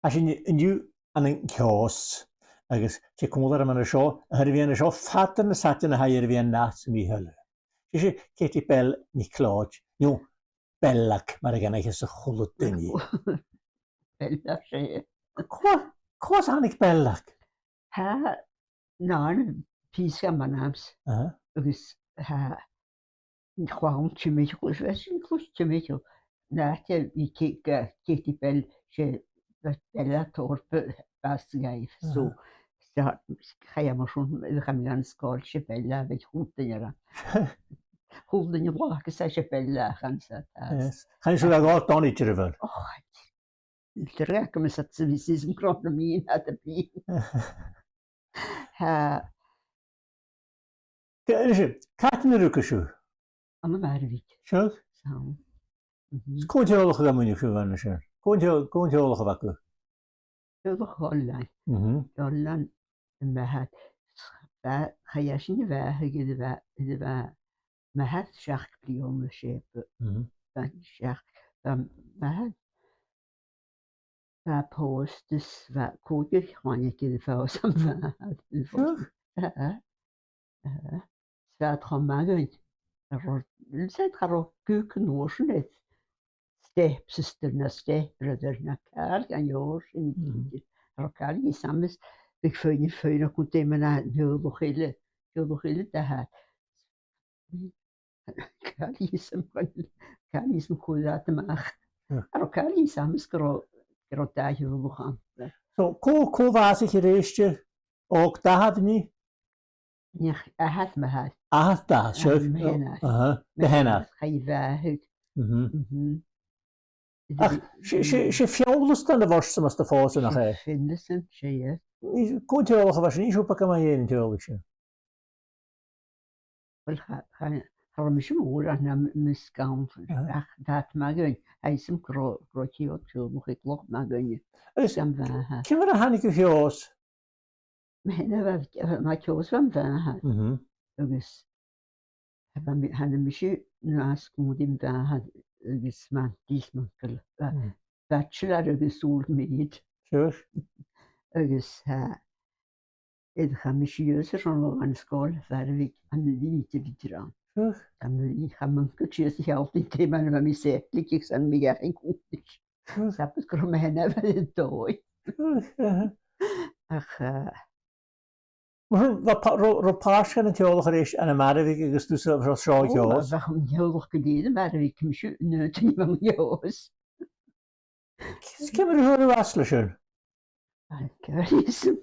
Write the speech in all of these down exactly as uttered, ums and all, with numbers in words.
Tha sinn an-diugh ann an Ceòs, agus 's e còmhla rium an seo, a th' air a bhith an seo fad na seachdain a tha air a bhith an-dràsta 's a-rithist. 'S e Katie Bell NicLeòid, no Bellag, mar a dh'aithnicheas a h-uile duine. Bellag, 's e. Cò, cò às a thàinig Bellag? Tha, no, an pìos a bh' ann an àm, Aha. agus tha, chan eil mi a' cluich, bha sinn a' cluich timcheall, na, tha, bha Ki-, Ki-, Katie Bell, 's e, bha Bellag tòrr b-, bàs dhaibh, so, Aha. sa, chaidh e mar sin, nuair a chaidh mi dhan sgoil, 's e Bellag a bha a h-uile duine air. A h-uile duine a bh' ann, agus 's e Bellag a chanas iad. Yes. Chan eil sibh a' gabhail Donnie Drivel? Och, Dìreach gu bheil mi a' smaoineachadh gun robh mi an-dràsta a bhith. Tha. Cà-, is e, càit an do rugadh sibh? Ann am Marbhig. Seadh? Seadh. Mhm. Is cò an teaghlach a bha mu sibh an sin? Cò an teagh-, cò an teaghlach a bh' agaibh? Teaghlach Dhòmhnaill. Mhm. Dhòmhnaill, am beatha. Bha, chaidh esan a bhàthadh, aig a bha, aig a bha m' athair seachd bliadhna, 's e, b-, Mhm. bha seachd, bha m' athair, bha pòsta is bha còigear chloinne aige air a phòs am bàthadh. Sure. Aha, aha. Is bha iad cho math dhuinn. Cha robh, 's e, cha robh guth an uair sin air stepsister no stepbrother no càil dhen t-seòrsa sin. Mhm. Cha robh càil a dh'fhios agam is bhiodh feadhainn, feadhainn aca an dèanamh na teaghlach eile, teaghlach eile a tha. Càil a dh'fhios agam, càil a dh'fhios agam cò bha a' dol a-mach. Yeah. Cha robh càil a dh'fhios agam is gun robh, gun robh dà theaghlach ann. So, cò, cò bhàsaich a-rithist? Òg d' athar, an e? Nach athair m' athar. Athair d' athar, sure. Athair m' athar. Aha. Do sheanair. Chaidh a bhàthadh. Mhm. Mhm. Ach 's e, 's e, 's e feòil a th' ann a bhith a' pòsadh, nach e? Sin leis an, 's e, yeah. Cò an teaghlach a bha sin? An inns thu beagan mu dheidhinn an teaghlaich sin? Uill, cha, cha, cha robh mise mòr ach nam, nam sgamhain, Aha. ach tha iad math dhuinn, tha fhios agam gun robh, gun robh teaghlach, teaghlach math dhuinne. Agus Gam bhàthair. ciamar a thàinig thu shuas? Mar a bha, mar Ceòs bha m' athair. Mhm. Agus tha mi, thàinig mise an-dràsta gu mo mhàthair agus m' antaidh is m' uncail. Bha Mm. bachelor agus old maid. Sure. Agus, eh, air a chaidh mise shuas airson a dhol dhan sgoil, bha iad a' bhith an-dràsta idir ann. Sure. An-dràsta, chaidh m' uncail sìos a shealltainn dè mar a bha mi a' seasamh agus 's ann a bha mi ga fhaighinn cùisean. Sure. Sabaid gun robh m' athair a' dol. Sure, aha. Ach, eh, Mar sin, bha pa-, ro-, robh pàirt dhen teaghlach a-rithist ann am Marbhig agus thusa, thusa seo a Ceòs? Bha, bha an teaghlach gu lèir ann am Marbhig, mise an aon duine a bha ann a Cheòs. Is ciamar a fhuair thu às leis sin? Ai, càil a dh'fhios agam.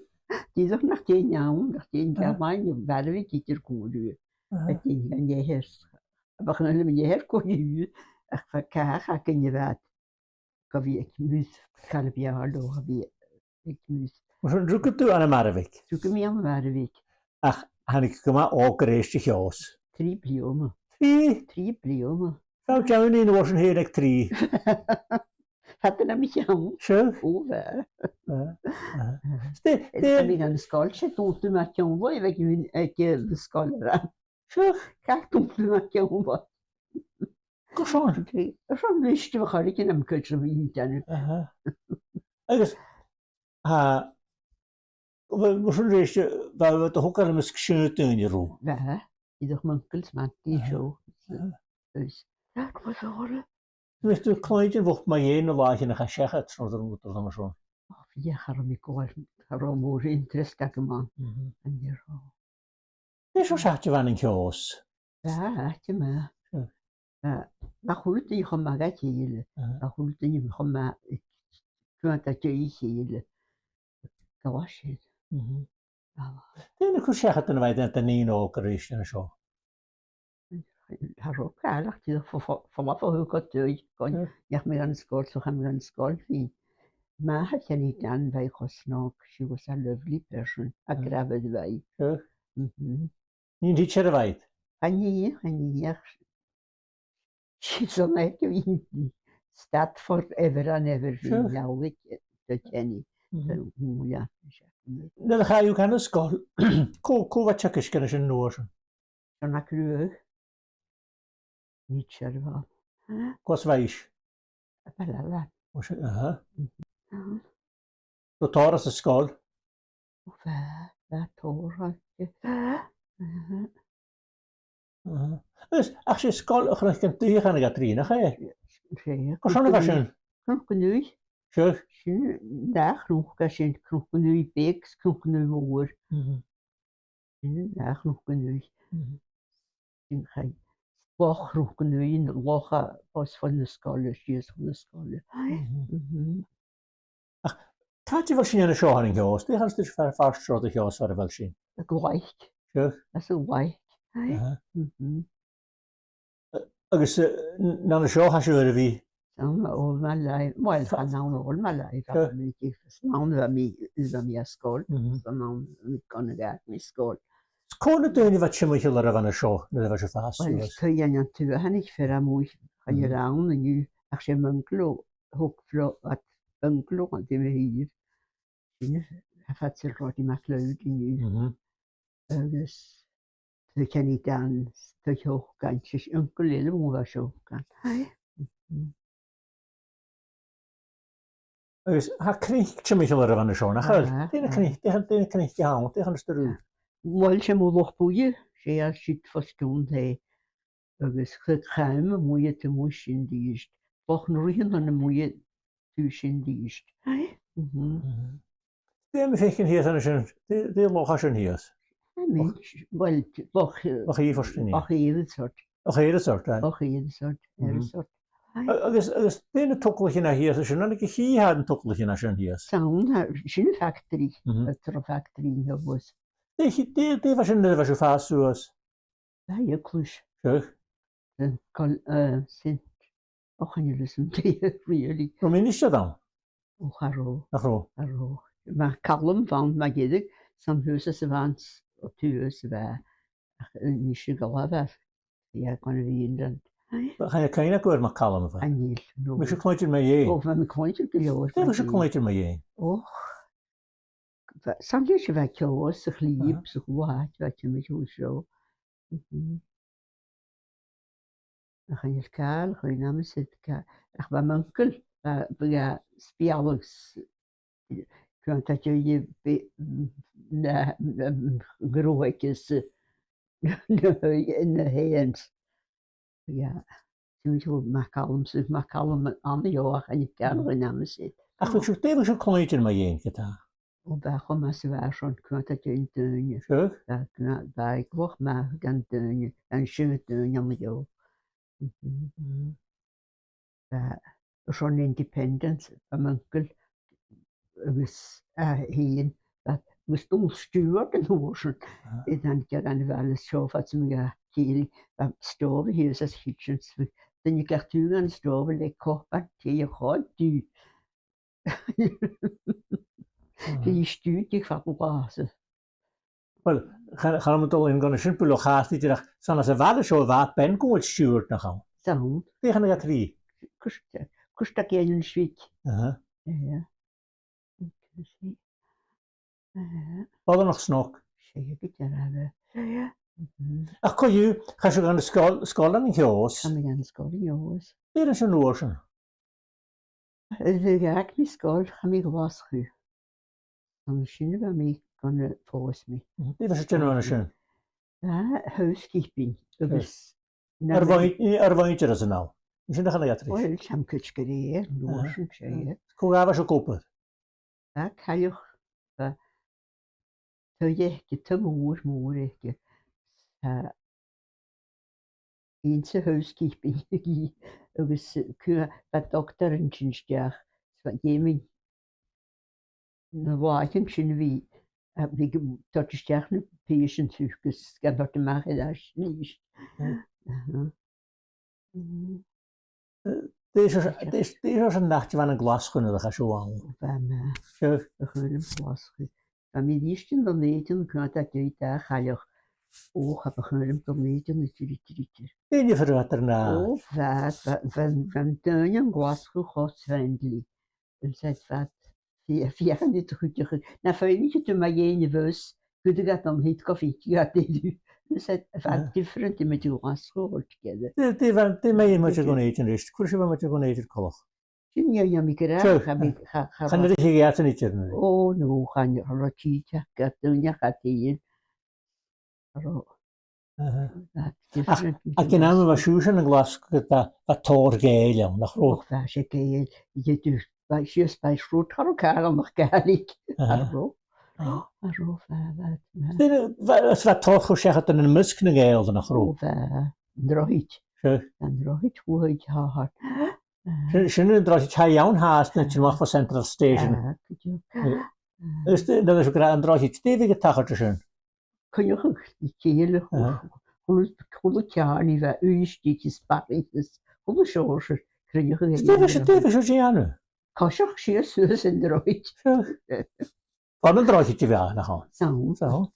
Dìreach nach dèan ann, nach dèan Aha. gearan a' Mharbhaig idir còmhla riutha. Aha. Nach dèan an nighean. Bha chan eil mi nighean còmhla riutha, ach bha càch againn a bha gu bhith aig muir, càil a bh' ann, gu bhith aig muir. Mar sin, rugadh tu ann am Marbhig? Rugadh mi ann am Marbhig. Ach thàinig thu gu math òg a-rithist a Cheòs? Trì bliadhna. Trì? Trì bliadhna. Bha thu deamhain an uair sin fhèin aig trì? Fada na mo cheann. Sure. Ò, bha. Bha, bha. Is dè, dè Is bha mi dhan sgoil, 's e dùnadh mo cheann, bha mi aig, aig, eh, an sgoil a-rithist. Sure. Càit an do dhùnadh mo cheann? Carson? Carson, leis gu bheil cuideigin nam chuid a bhith a' dèanamh. Aha. Agus, tha, bha, mar sin a-rithist, bha, bha do thogail am measg seann daoine riut? Bha, dìreach m' uncail 's m' antaidh Aha. seo. Aha. Is, that was all. Bheil thu a' cluinntinn bhuaithe mu dheidhinn na làithean a chaidh seachad, no rud mar sin? Ò, bha, cha robh mi gu, cha robh mòr interest agam ann. Mhm. An dèidh seo. Dè seòrsa àite a bh' ann an Ceòs? Bha, àite math. Hmm. Bha, bha a h-uile duine cho math dha chèile. Aha. Bha a h-uile duine cho math, cuideachd dha chèile. Gu bheil sin. Mhm. Bha. Dè na cur seachadan a bha aig an nighean òg a-rithist an seo? Cha robh càil ach dìreach fa-, fa-, falbh a thoirt gu taigh, gun, Hmm. dh'fheuch mi dhan sgoil, so chaidh mi dhan sgoil fhìn. Màthair Cheannaigh Dan, bha i cho snog, she was a lovely person, a Hmm. gràbh a bha i. Hmm. Mhm. Nighean teacher a bha iad? Chan e, chan e, ach she's an aon a bha stad forever and ever, bha Sure. i neònach do Cheannaigh. Mhm. So, mm, yeah. Nuair a chaidh thu dhan sgoil, cò, cò bha a' teagasg an sin an uair sin? John MacRuaidh. Nì seo a bha. Cò às a bha ise? À Baile Ailein. Ò, 's e, aha. Mhm. Bha tòrr anns an sgoil. Bha, bha tòrr aige. Aha. Aha. Agus, ach 's e sgoil a' Chnuic an Duibh a chanadh iad ris, nach e? 'S e. Carson a bha sin? Cnoc an Duibh. Seadh. Sin, dà chnoc a tha sin, Cnoc an Duibh Bheag, Cnoc an Duibh Mhòr. Mhm. Sin, dà chnoc an Duibh. Mhm. Sin chaidh. Loch Chnoc an Duibh, an loch a, os cionn na sgoile, sìos chun na sgoile. Mhm. Mhm. Ach càit a bheil sinn an seo an Ceòs? Dè chanas tu far, far an seo an Ceòs far a bheil sinn? A' ghlaic. Sure. Às a' ghlaic. Aye. Aha. Mhm. Agus, eh, n-, an ann an seo a tha sibh air a bhith? An ann a bha mi, well, an ann a bha mi, bha mi, an ann a bha mi, bha mi à sgoil, mhm, an ann a bha mi gun a' ghlaic mi sgoil. Cò na daoine a bha timcheall oirbh an seo, nuair a bha sibh a' fàs suas? Well, is cuimhne agam an taobh a thàinig fear a-muigh, chan eil ann an-diugh, ach 's e m' uncail a thog fro-, at bungalow an taobh a thìr. Sin a tha fad 's a bha Roddy MacLeod an-diugh. Mhm. Agus tha Kenny Dan, tha Seocan, 's e uncail eile a bha seo, Seocan. Aye. Mhm. Agus tha cnoc timcheall oirbh an seo, nach eil? Ah, dè na cnoic, dè, dè na cnoic a th' ann, dè chanas tu riutha? Well, 's e Mullach Buidhe, 's e a' siud fo sgion tè. Agus Cnoc Cham a-muigh, a-muigh sin a-rithist. Loch na Rìonaich a-muigh, a-muigh sin a-rithist. Aye. Mhm. Mhm. Dè am faicinn shìos an sin, dè, dè an loch a tha sin shìos? I mean, well, loch, eh, Loch Ìobhairtean. Loch Ìobhairtean. Loch Ìobhairtean, aye. Loch Ìobhairtean, mhm, Ìobhairtean. Aye. A-, agus, agus dè na togalaichean a tha shìos an sin, an e a' chidhe a tha an togalaichean a tha sin shìos? 'S ann, tha, sin am factory, mhm, a tha am factory an-diugh. Dè, dè, dè bha sin nuair a bha sibh a' fàs suas? Bha eaglais. Seadh. Eh, col-, eh, Saint, och, chan eil fhios agam dè, really. An robh ministear ann? Och, cha robh. Nach robh? Cha robh. MacCaluim a bh' ann mu dheireadh, 's ann shuas às a' bhanks, o, shuas a bha. Ach, eh, a-nis 's e Galway a bh' ann. Yeah, gun a bhith in England. Aye. Chan eil cuimhne agam air MacCaluim a bha. Chan eil, no. Bha sibh a' cluinntinn mu dheidhinn? O, bha mi a' cluinntinn gu leòr. Dè bha sibh a' cluinntinn mu dheidhinn? Och. Bha, 's ann leis a bha Ceòs, 's a' Chlìb, 's a' Ghlaic, bha timcheall seo. Mhm. Ach chan eil càil, chuimhne agam-sa càil. Ach bha m' uncail, bha, bha e a' spealadh s-, cunntaidh e bi-, na, na, gruaig is, na, na h-aon. Yeah. Sin MacCaluim, 's e MacCaluim an-diugh, ach chan eil càil, chuimhne agam-sa. Ach bha sibh, dè bha sibh a' cluinntinn mu dheidhinn ge-tà? O, bha e cho math 's a bha e airson cunntaidh daoine. Sure. Bha, bha, bha e glè mhath dhan daoine, dhan sin daoine an-diugh. Mhm. Mhm. Bha, airson independence, bha m' uncail agus, eh, fhèin, bha, agus Dòmhnall Stiùbhart an uair sin. Ah. Iad an ceann a' bhaile seo, fad 's a bha mi ga chèilidh, bha stòbha shìos às a' chidsin, 's bha duine gach turas dhan stòbha le cupan tì a chur dhi. Ah. Bha i a' stiùireadh fad an latha. Well, chan, chan eil mi a' dol a dh'fhaighinn gun a sin, buileach fhathast idir, ach 's ann às a' bhaile seo a bha Bean Dhòmhnaill Stiùbhart, nach ann? 'S ann. Dè chanadh iad ri? Cus-, Custaig Iain an Sìthe. Aha. Eh. Eh. Boireannach snog. 'S e, gu dearbh. Eh. Mhm. Ach co-dhiù, chaidh sibh dhan sgoil, sgoil ann an Ceòs? Chaidh mi dhan sgoil ann an Ceòs. Dè rinn sibh an uair sin? Nuair a dh'fhàg mi sgoil, chaidh mi a Ghlaschu. An sin a bha mi gun a phòs mi. Mhm. Dè bha sibh a' dèanamh an sin? Ah, housekeeping, agus... Yes. Air mhuin-, air mhuinntir às an àm. An e sin a chanadh iad ris? Well, 's ann cuideachd gu lèir, an uair sin, 's e. Cò dha bha sibh ag obair? Bha cailleach, bha taigh aice, taigh mòr, mòr aice. Tha inns a' housekeeping aice, agus, eh, cù-, bha dotair an sin a-steach, 's bha e a' dèanamh na làithean sin a bhith, a bhith a' toirt a-steach na patients thuca 's gan toirt a-mach air ais a-nis. Mm. Aha. Mm. Eh, dè seòrsa, dè, dè seòrsa an t-àite a bh' ann an Glaschu nuair a chaidh sibh ann? Bha e math. Sure. Bha e math, Glaschu. Bha mi a-rithist ann an Dùn Èideann, cunntaidh e dà chailleach. Och, bha e math ann an Dùn Èideann idir, idir, idir. Dè an diofar a bh' ann an... O, bha, bha, bha, bha daoine ann an Glaschu cho friendly. An said fad, feuch, feuch an tèid a chuideachadh. Na feumaidh tu mu dheidhinn a' bhus, gun tèid iad an siud gu faic iad thu. An said fad different, a' mhòr-chuid às a' chòrr de gheile. Dè, dè bha, dè mu dheidhinn muinntir Dhùn Èideann a-rithist? Cò ris a bha muinntir Dhùn Èideann coltach? Sin a nì mi ag ràdh, cha bhi, cha, cha, chan eil e ag iarraidh idir, no. Ò, no, chan eil, cha robh tìde aca, daoine aca tìde. Cha robh. Aha. Ach, ach an àm a bha sibhse ann an Glaschu, bha, bha tòrr Ghàidheil ann, nach robh? Och, bha, 's e Gàidheil, dh'fhaodadh, bha, sìos Baile Shrutha, cha robh càil ann ach Gàidhlig. Aha. Cha robh. Cha robh, bha, bha, bha. Bha, bha, bha tòrr cho seachad ann am measg nan Gàidheal, nach robh? Ò, bha, an drochaid. Sure. An drochaid, chuaid, tha, tha. Sin, sin an drochaid a th' ann fhathast, a' tighinn a-mach bho Central Station. Ah, cuideachd. Agus dè, nuair a bha sibh ag ràdh an drochaid, dè bhiodh a' tachairt an sin? Coinneachadh ri chèile, a h-uile, a h-uile ceàrnaidh, bha uisge is barrachd is a h-uile seòrsa, coinneachadh. Is dè bha sibh, dè bha sibh a' dèanamh? Coiseachd sìos suas an drochaid. Sure. Bhon an drochaid a bha e, nach ann? 'S ann. 'S ann.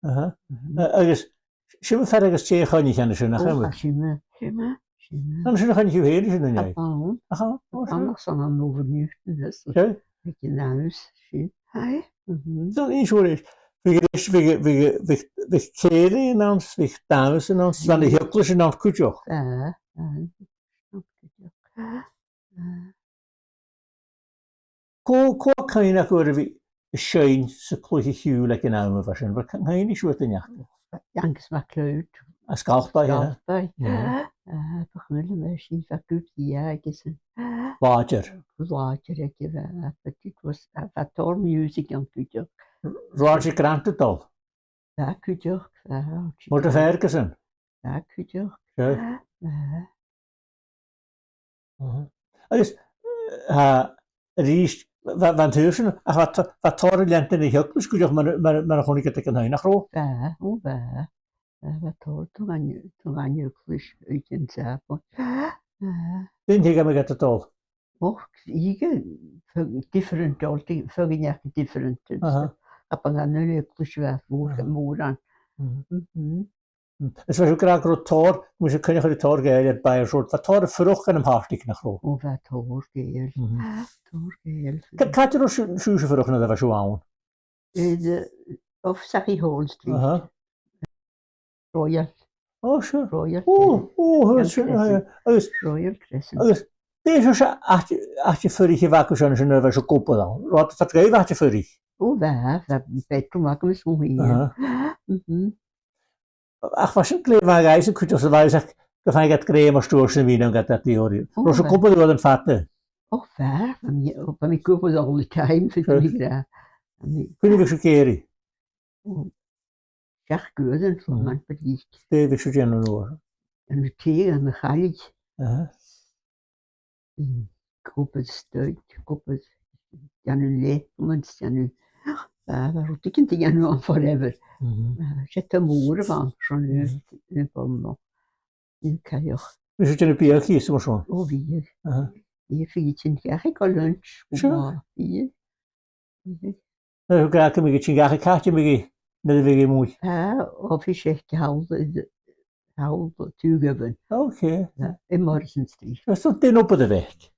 Aha. Mhm. A-, agus 's iomadh fear agus tè a choinnich an sin, nach eil? Ò, 's iomadh, 's iomadh, 's iomadh. An sin a choinnich thu fhèin an sin, an e? Tha ann. Aha, ò, sure. Ann ach 's ann an Over Newton, is. Sure. Aig an àm sin. Aye. Mhm. So, inns dhomh, bhiodh, bhiodh, bhiodh, bhiodh, bhiodh cèilidh ann, bhiodh dannsa ann, bhiodh na h-eaglaisean ann cuideachd. Aye, aye. Cuideachd. Aye. Cò, cò tha cuimhne agaibh a bha a' seinn 's a' cluich a' chiùil aig an àm a bha sin? Bheil cuimhne agaibh air duine aca? Angus MacLeod. À Sgalpaigh, eh? Sgalpaigh. Yeah. Ah, bu chaomh leam e sin, bha e gu bhith agus an làidir. Làidir aige bha, but it was, bha, bha tòrr music ann cuideachd. Roger Grant a' dol? Bha cuideachd, bha. Murdo Ferguson? Bha cuideachd. Sure. Bha. Mhm. Agus, eh, a-rithist, bha, bha an taobh sin, ach bha to-, bha tòrr a' leantainn an eaglais cuideachd mar, mar, mar a chunnaic iad aig an taigh, nach robh? Bha, ò, bha. Bha, bha tòrr, tha an, tha an eaglais aig an t-Sàbaid. Bha. Dè an t-seagh a bha iad a' dol? Och, aig, different, dol, di-, feadhainn aca different. Aha. Ach bha an aon eaglais a bha mòr, aha, mòr ann. Mhm. Mhm. Mm. Is bha sibh ag ràdh gu robh tòrr, bha sibh a' coinneachadh ri tòrr Ghàidheil air Baile Shrutha, bha tòrr a' fuireach ann am Pàrtaig, nach robh? Ò, bha tòrr Ghàidheil. Mhm. Tòrr Ghàidheil. Ca-, càit an robh siu-, sibhse a' fuireach nuair a bha sibh ann? In, eh, off Sackey Hall Street. Aha. Royal. Ò, sure. Royal Crescent. Ò, ò, sure, Crescent. Agus Royal Crescent. Agus dè seòrsa àite, àite-fuirich a bh' agaibh an sin nuair a bha sibh ag obair ann? An robh fad' a' ghaibh àite-fuirich? Ò, bha, bha bedroom agam is mo mhàthair. Aha. Mhm. Ach bha sin glè mhath dhaibhsan cuideachd, 's a bha fhios gu faigheadh iad grèim air stuth sin a bhith ann gad iad iarraidh. Ò, bha. An robh sibh ag obair uaireannan fada? Ò, bha, bha mi, ò, bha mi ag obair all the time, feumaidh mi ràdh. Bha mi. Cuin a bhiodh sibh ag èirigh? Ò, seachd uairean, so, mm, man bha leithid. Dè bhiodh sibh a' dèanamh an uair? An tì, an a' chaileig. Aha. Mm, cupa stoig, cupa, dèanamh lepmans, dèanamh, bha, bha rudeigin a' dèanamh ann forever. Mhm. Ah, 's e taigh mòr a bh' ann, son, mhm, eh, eh, bun no. An cailleach. Bhiodh sibh a' dèanamh biadh shìos mar sin? Ò, bhitheadh. Aha. Bhitheadh, bhitheadh sinn a' tighinn dhachaigh gu lunch. Sure. Bhitheadh. Bhitheadh. Nuair a bha thu ag ràdh gum biodh sibh a' tighinn dhachaigh, càit am biodh, nuair a bhiodh e a-muigh? Ah, oifis aig thall, thall Tùghaban. Okay. Yeah, in Morrison Street. So, dè an obair a bh' aige?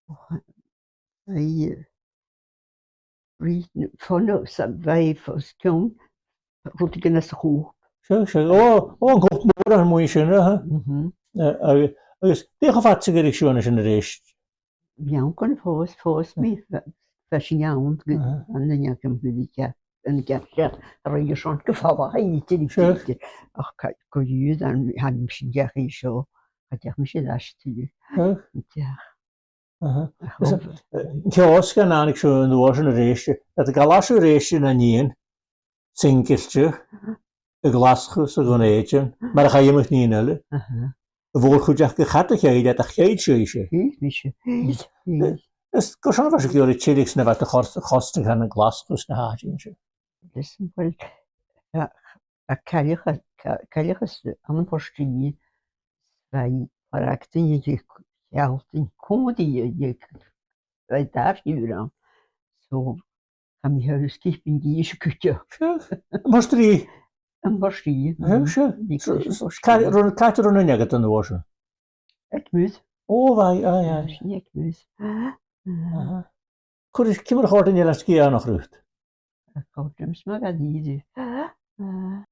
Ò, bha e, eh, ri, fon a, sa, bha e os cionn rudeigin anns a' chupa. Sure, sure. Ò, ò, an cupa mòr a tha a-muigh an sin, aha. Mhm. Eh, agus, agus dè cho fada 's a dh'èirich sibh an sin a-rithist? Bha e ann gun phòs, phòs mi, bha, bha sinn ann gu, aha, an duine agam gu bhith ceart, an ceart, ceart, a rinn airson gu falach, a dh'fhaodte, sure, dh'fhaodte. Ach ca-, co-dhiù, an, chan eil sinn dhachaigh an seo, cha deach mise air ais tuilleadh. Sure. Deach. Aha. Ach, is, ò, eh, an ceòs gun tàinig sibh an uair sin a-rithist, a bheil thu a' gabhail sibh a-rithist na nithean, singilte, a Ghlaschu 's a Dhùn Èideann, mar a chaidh iomadh nighean eile. Aha. A' mhòr-chuid aca, cha do cheannaich iad, ach cheannaich sibhse. Cheannaich mise. Is carson a bha sibh ag iarraidh tilleadh 's na bha iad a' chos-, a' cosnadh ann an Glaschu 's na h-àiteachan sin? Listen, well, tha, tha cailleach, ca-, cailleach ann am Port Rìgh, bha i, bha i ag iarraidh a dhol a shealltainn cò iad, bha dà phiuthar ann. So, tha mi air sgiobaidh innse cuideachd. Sure. Am Port Rìgh? Am Port Rìgh. Sure, sure. So, so, càit, ron, càit an robh an fheadhainn agad an uair sin? Aig muir. Ò, bha, aye, aye. Sin aig muir. Aha. Cò ris, ciamar a chòrd an eilean Sgitheanach riut? Chòrd e rium 's mar a bha e riamh. Ann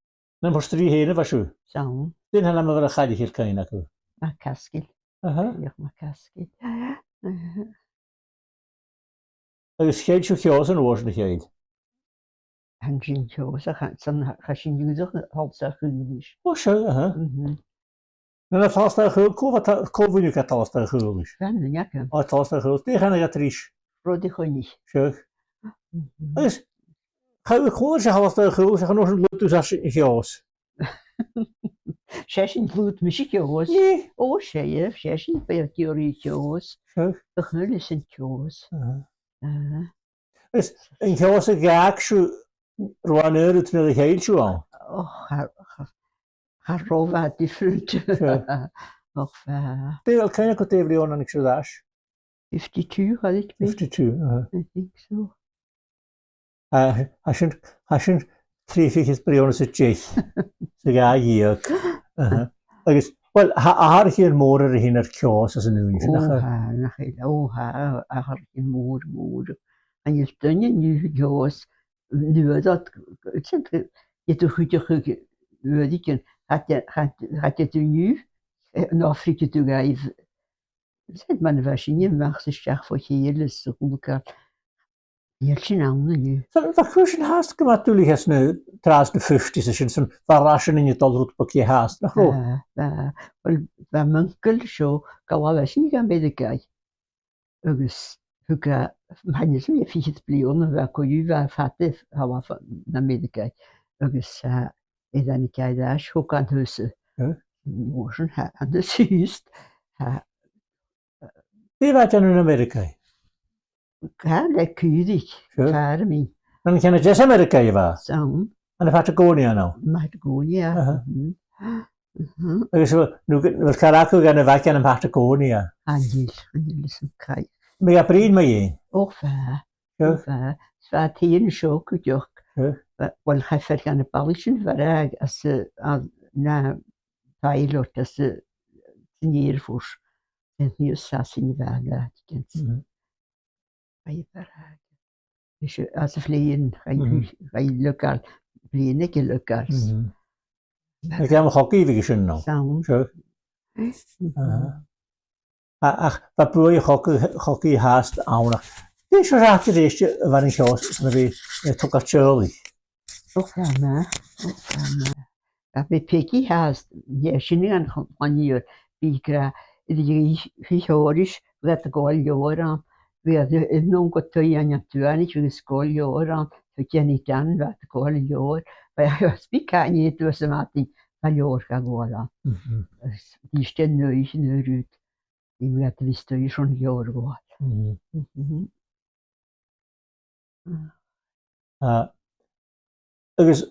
am Port Rìgh fhèin a bha sibh? 'S ann. Dè an t-ainm a bh' air a' chailleach a bh' air cuimhne agaibh? MacAsgaill. Aha. Cailleach MacAsgaill. Agus cheannaich sibh Ceòs an uair sin, a Chill? Chan eil sinn Ceòs, ach chan, san, chan eil sinn ag iarraidh a' Thalastadh Chaolais. Ò, sure, aha. Mhm. An e Thalastadh Chaolais, cò bha ta-, cò bhuineadh Thalastadh Chaolais? Bha an duine agam. Ò, Thalastadh Chaolais. Dè chanadh iad ris? Ruairidh Choinnich. Sure. Mhm. Agus cha, cò ris a tha Thalastadh Chaolais, ach an uair sin lùd thu às a' Cheòs? 'S e sin lùd mise Ceòs. Nì? Ò, 's e, 's e sin, bha e ag iarraidh Ceòs. Sure. Bha a h-uile sìon Ceòs. Aha. Aha. Is an Ceòs a dh'fhàg sibh, an robh e an aon rud na a cheannaich sibh ann? Ò, cha, cha, cha robh e different. Sure. Ach, eh, dè, a bheil cuimhne agad dè a' bhliadhna a thàinig sibh air ais? Fifty-two, cha chreid mi. Fifty-two, aha. I think so. A, tha sin, tha sin trì fichead bliadhna 's a deich, 's a dhà dheug. Aha. Agus, well, tha, tha atharrachadh mòr air a thighinn air Ceòs às an uair sin, nach eil? Ò, tha, nach eil, ò, tha, atharrachadh mòr, mòr. Chan eil duine an-diugh a' Cheòs, nuair a, sin, ged a chuidicheadh uaireigin, cha de, cha, cha tèid thu an-diugh, eh, no fhreagair thu dhaibh, sin mar a bha sinne a-mach 's a-steach bho chèile 's a h-uile càil. Chan eil sin ann an-diugh. So, bha cùisean fhathast gu math duilich anns na, tro na fifties is sin, 's ann, bha rasain a' dol rud beag fhathast, nach robh? Bha, bha, well, bha m' uncail seo, gu bheil e a' fuireach ann an Ameireagaidh. Agus thug e, ma-thà, 's e fichead bliadhna a bha e co-dhiù, bha e fada, tha, bha e fada ann an Ameireagaidh. Agus, eh, air an ceann a dh'fhàs, thog e an taigh-sa. Eh? An uair sin, tha, an taigh-sa, tha. Dè bha e a' dèanamh ann an Ameireagaidh? Tha, le caoraich, sure, farming. An ceann a deas Ameireagaidh a bha e? 'S ann. Ann am Patagonia, no? Patagonia. Aha. Mhm. Mhm. Agus bheil, no, bheil càil aca dhan a' bhaile ann am Patagonia? Chan eil, chan eil fhios agam càil. Am biodh e a' bruidhinn mu dheidhinn? Ò, bha. Sure. Bha. Bha e a' tighinn an seo cuideachd. Sure. Bha, well, chaidh fear dha na balaich sin a Bharraigh às a, a, na, pilot às a, san Air Force. An taigh-sa, sin a bha e a' tighinn. Mhm. Bha e a' Bharraigh. Is e, às a' Bhleoghainn, chaidh, mhm, chaidh a lorg, bliadhna aige a lorg. Mhm. Aig àm a' chogaidh a bha sin, no? 'S ann. Sure. Mhm. Aha. A-, ach bha buaidh a' chogaidh, chogaidh fhathast ann. Ach dè seòrsa àite a-rèist a bh' ann an Ceòs nuair a bha e, eh, a' togail teaghlaich? Och, bha math, och, bha math. Bha mi Peigi fhathast, nì sin an cho-, chan eil, bha i ag ràdh, bha i, bha i Sheòrais, bha iad a' gabhail leabhar ann, bha iad a' dol gu taigh an Antoinich, bha iad a' gabhail leabhar ann, bha Jenny Dan, bha iad a' gabhail leabhar, bha, bha, bha càil an-diugh sa mhadainn, bha leabhar ga ghabhail ann. Mhm. Is bha iad a' dèanamh an aon rud. Bha iad a' bhith a-staigh airson leabhar a ghabhail. Mhm. Mhm. Ah, agus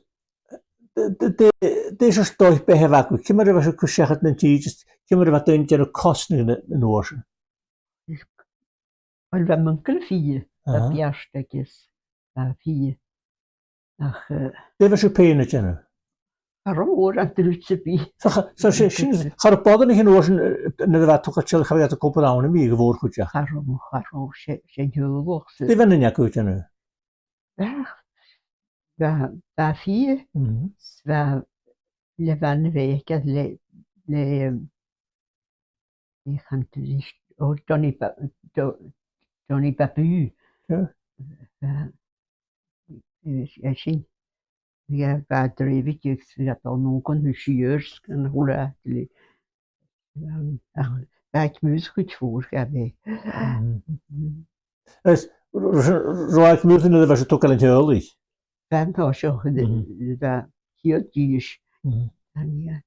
d-, d-, d-, dè seòrsa dòigh-beatha a bh' agaibh? Ciamar a bha sibh a' cur seachad nan tìde, ciamar a bha daoine a' dèanamh cosnadh an, an uair sin? Uill, bha m' uncail a' fighe, bha, aha, beairt aige, bha e a' fighe. Ach, eh, dè bha sibh fhèin a' dèanamh? Cha robh mòran druid sam bith. So cha, so 's e sin, cha robh boireannaich an uair sin, eh, nuair a bha e a' togail teaghlaich, cha robh iad ag obair ann am biadh a' mhòr chuideachd? Cha robh, cha robh, 's e, 's e an teaghlach-sa. Dè bha an duine agaibh a' dèanamh? Bha, bha, bha e a' fighe, mhm, 's bha e le bhan a bha aige le, le, um, dè chanadh tu ris, o, Johnny Ba-, Jo-, Johnny Babu. Sure. Bha, eh, eh, sin. Bha, bha e a' draibheadh agus bha e a' dol a-null gun na shears, gun a h-uile àite le, um, ach bha e aig muir a' chuid mhòr, cha bhi. Mhm. Mhm. Is, r-, r-, robh e aig muir nuair a bha sibh a' togail an teaghlaich? Bha, an toiseach, mhm, bha e a' chiad dithis. Mhm. An, yeah.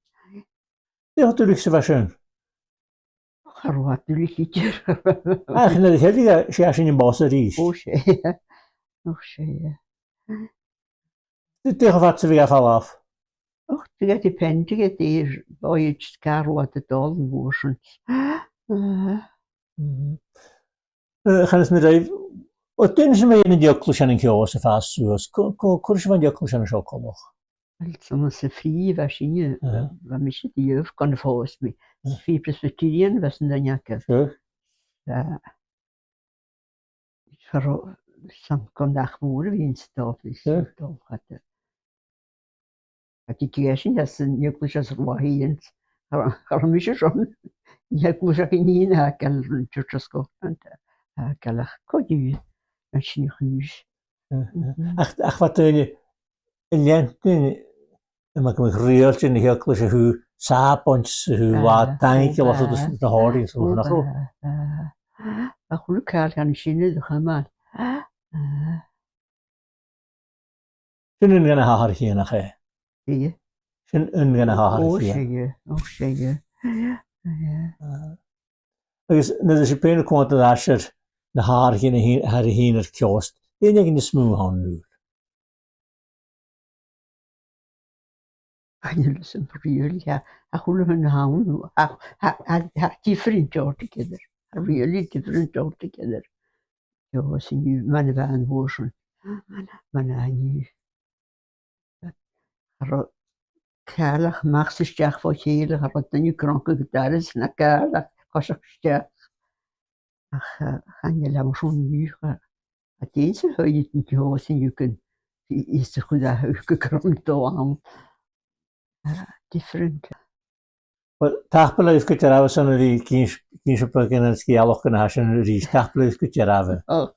Dè cho duilich 's a bha sin? Cha robh e duilich idir. Ach, nuair a thilleadh e, 's e sin am boss a-rithist. O, 's e. O, 's e. Dè, dè cho fad 's a bha e a' falbh? Och, bha e depending air voyage, car a bha a' dol an uair sin. Mhm. Eh, chanas mi ribh, o, duine sam bith a' dèanamh eaglais ann an Ceòs a' fàs suas, cò, cò, cò ris a bha an eaglais ann an seo coltach? Uill, 's ann às a' phrìomh a bha sinne, aha, bha mise a' dol gun a' phòs mi. Aha. Phrìomh Presbyterian a bha san duine aca. Sure. Eh, far-, 's ann gun ach mòr a bha an stòbh, sure, stòbh fada. Ach a' tighinn às an eaglais às an là fhèin, Cha robh mise son. Cha gluaiseadh iad an nighean a' gabhail an toirt a Scotland, a' gabhail ach còmhla ri an sin a' chùis. Ach, ach bha daoine a' leantainn, am, gu math riaghailteach na h-eaglais a thaobh Sàbaid, a thaobh latha taingeil, a thaobh na h-òrain, so nach robh. A h-uile càil dhan sin a chumail. Sin aon de na h-atharrachaidhean, nach e? Aidh. Sin aon de na h-atharrachaidhean. Ò, 's e, ò, 's e. Agus nuair a tha sibh fhèin a' coimhead air ais air na h-atharrachaidhean a th' ann, a th' ann air Ceòs, dè an fheadhainn as motha a th' ann an-diugh? Chan eil fhios agam really, tha, tha a h-uile sìon a th' ann, tha, tha, tha, tha different altogether. Tha really different altogether. Ceòs an-diugh, mar a bha an uair sin. Mar a bha an-diugh. Cha robh càil a-mach 's a-steach bho chèile, cha robh duine a' crongadh gu doras no càil a' coiseachd a-steach. Ach, eh, chan eil e mar sin an-diugh, eh, a' dèanamh sa choillidh an Ceòs an-diugh gun, is a chuid a thug a' chron dó ann. Eh, different. Well, tapadh leibh gu dearbh airson a bhith ag innse, ag innse beagan de na sgeulachdan a tha sin a-rithist, tapadh leibh gu dearbh. Och.